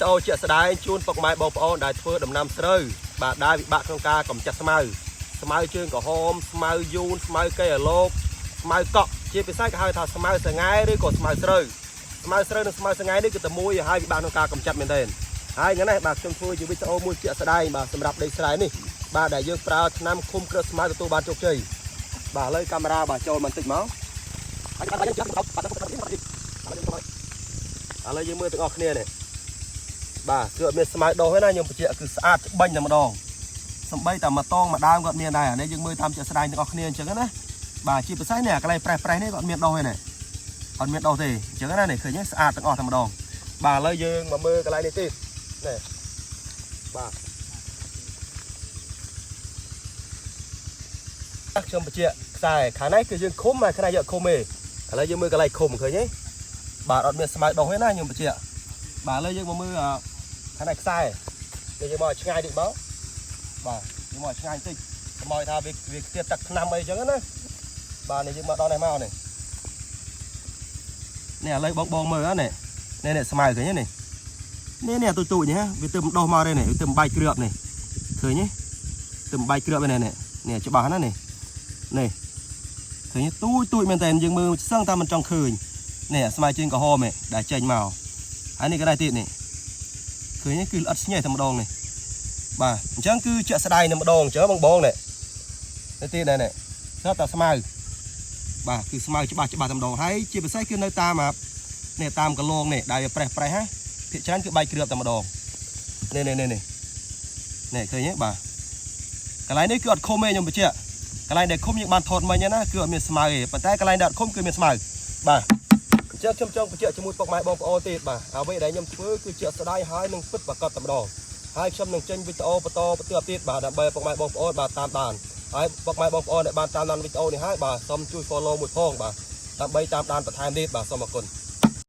តោជាក់ស្ដែងជូនពុកម៉ែបងប្អូនដែលធ្វើដំណាំស្រូវបាទដែលវិបាកក្នុងការកម្ចាត់ស្មៅស្មៅជើងក្រហមស្មៅយូនស្មៅកៃអាឡូកស្មៅកក់ជាពិសេសគេហៅថាស្មៅសង្ែឬក៏ស្មៅស្រូវស្មៅស្រូវនិងស្មៅសង្ែនេះគឺតែមួយហើយវិបាកក្នុងការកម្ចាត់មែនទែនហើយថ្ងៃនេះបាទខ្ញុំធ្វើជាវីដេអូមួយជាក់ស្ដែងបាទសម្រាប់ដីស្រែនេះបាទដែលយើងប្រើថ្នាំឃុំគ្រើស្មៅទទួលបានជោគជ័យបាទឥឡូវកាមេរ៉ាបាទចូលបន្តិចមកឥឡូវយើងមើលទាំងអស់គ្នានេះ បាទគឺអត់មានស្មៅដុះទេណាខ្ញុំបញ្ជាក់គឺស្អាតច្បាញ់តែម្ដងសំបីតែមួយតងមួយដើមគាត់មានដែរអានេះយើងមើលតាមជាក់ស្ដែងទាំងអស់គ្នាអញ្ចឹងណាបាទជាពិសេសនេះអាកន្លែងប្រេះប្រេះនេះគាត់មានដុះទេណាអត់មានដុះទេអញ្ចឹងណានេះឃើញទេស្អាតទាំងអស់តែម្ដងបាទឥឡូវយើងមកមើលកន្លែងនេះទៀតនេះបាទខ្ញុំបញ្ជាក់ខ្សែខាងនេះគឺយើងឃុំហើយខាងនេះយកឃុំទេឥឡូវយើងមើលកន្លែងឃុំឃើញទេបាទអត់មានស្មៅដុះទេណាខ្ញុំបញ្ជាក់បាទឥឡូវយើងមកមើល ខាងនេះខ្សែនេះយើងមកឲ្យឆ្ងាយតិចមកបាទយើងមកឲ្យឆ្ងាយតិចកុំឲ្យថាវាវាខ្ទាតទឹកថ្នាំអីចឹងណាបាទនេះយើងមកដល់នេះមកនេះនេះឥឡូវបងបងមើលនេះនេះនេះស្មៅឃើញទេនេះនេះនេះទូទូចនេះវាទៅដុះមកទេនេះវាទៅបែកគ្រឿបនេះឃើញទេទៅបែកគ្រឿបនេះនេះនេះច្បាស់ណាស់នេះនេះឃើញទូចទូចមែនតើយើងមើលសឹងតែមិនចង់ឃើញនេះស្មៅជើងក្រហមនេះដែលចេញមកហើយនេះក៏ដែរទៀតនេះ ឃើញទេគឺល្អិតស្ញេះតែម្ដងនេះបាទអញ្ចឹងគឺជាក់ស្ដែងតែម្ដងអញ្ចឹងបងបងនេះនេះទៀតនេះនេះតែស្មៅបាទគឺស្មៅច្បាស់ច្បាស់តែម្ដងហើយជាពិសេសគឺនៅតាមអានេះតាមកលងនេះដែលវាប្រេះប្រេះហ่ะភាគច្រើនគឺបែកគ្រឿបតែម្ដងនេះនេះនេះនេះនេះឃើញទេបាទកន្លែងនេះគឺអត់ឃុំទេខ្ញុំបញ្ជាក់កន្លែងដែលឃុំយើងបានថតមិញណាគឺអត់មានស្មៅទេប៉ុន្តែកន្លែងដែលអត់ឃុំគឺមានស្មៅបាទ អញ្ចឹងខ្ញុំចង់បញ្ជាក់ជាមួយពុកម៉ែបងប្អូនទៀតបាទអ្វីដែលខ្ញុំធ្វើគឺជាក់ស្ដែងហើយនឹងពិតប្រាកដតែម្ដងហើយខ្ញុំនឹងចេញវីដេអូបន្តបន្តទៀតបាទដើម្បីពុកម៉ែបងប្អូនបាទតាមដានហើយពុកម៉ែបងប្អូនដែលបានតាមដានវីដេអូនេះហើយបាទសូមជួយ follow មួយផងបាទដើម្បីតាមដានបន្ថែមទៀតបាទសូមអរគុណ។